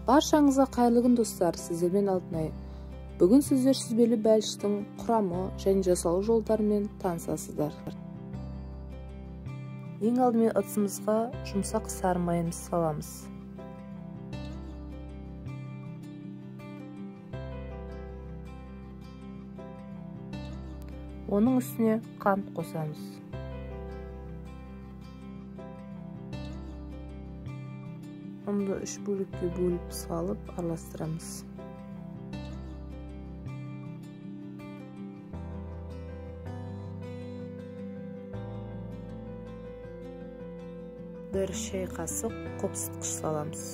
Баршаңызға қайырлы күн достар, сіздермен Алтынай. Бүгін сіздер сүзбелі бәліштің құрамы және жасалу жолдарымен танысасыздар. Ең алдымен ыдысымызға жұмсақ сары майымызды саламыз. Оның үстіне қант қосамыз. Ұнды 3 бөлікке бөліп салып араластырамыз. Бір шай қасық қопсытқыш саламыз.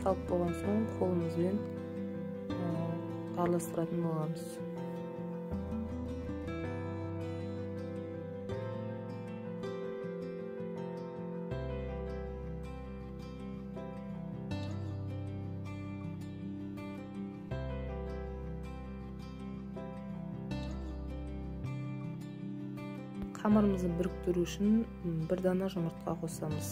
Салып болған соң қолымызбен араластыратын боламыз. Қамырымызды біріктіру үшін бір дана жұмыртқа қосамыз.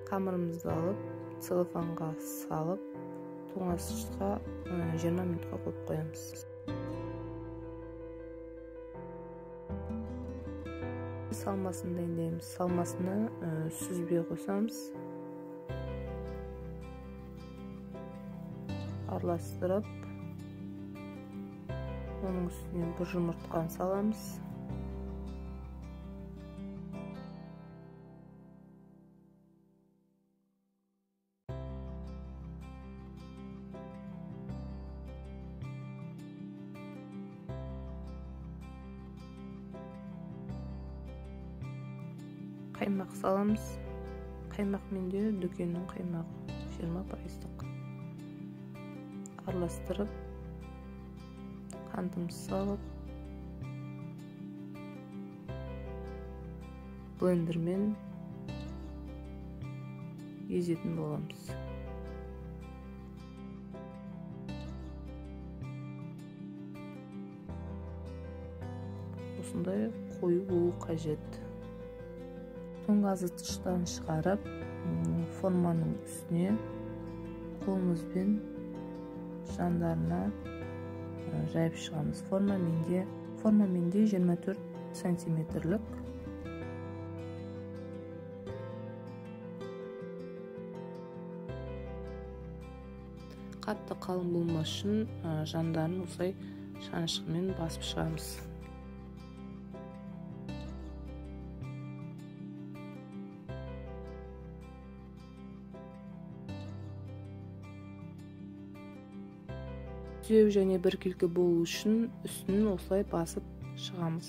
Қамырымызды алып, целлофанға салып, тоңазытқышқа 20 минутқа қойып қоямыз. Салмасын дайындаймыз. Салмасына сүзбе қосамыз. Араластырып, оның үстіне бір жұмыртқаны саламыз. Қаймақ саламыз. Қаймақ менде дүкеннің қаймағы 20%-лық. Араластырып, қантымызды салып, блендермен езетін боламыз. Осындай қою болу қажет. Тоңазытқыштан шығарып, форманың үстіне қолымызбен жандарына жайып шығамыз. Форма менде 24 сантиметрлік. Қатты қалың болмас үшін жандарын осылай шанышқымен басып шығамыз. Түзеу және біркелкі болу үшін үстін осылай басып шығамыз.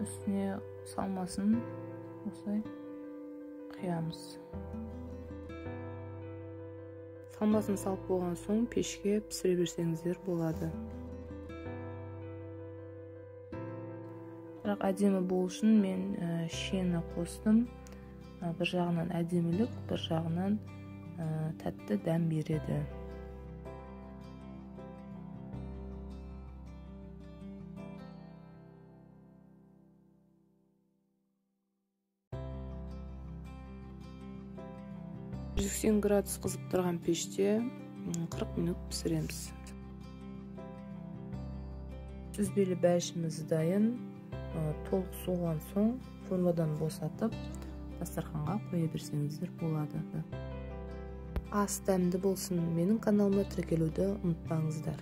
Үстіне салмасын осылай құямыз. Салмасын салып болған соң пешке пісіре берсеңіздер болады. Бірақ әдемі болу үшін мен шені қостым. Бір жағынан әдемілік, бір жағынан тәтті дәм береді. 180 градус қызып тұрған пеште 40 минут пісіреміз. Сүзбелі бәлішіміз дайын. Толық суыған соң формадан босатып, дастарханға қоя берсеңіздер болады. Ас дәмді болсын. Менің каналыма тіркелуді ұмытпаңыздар.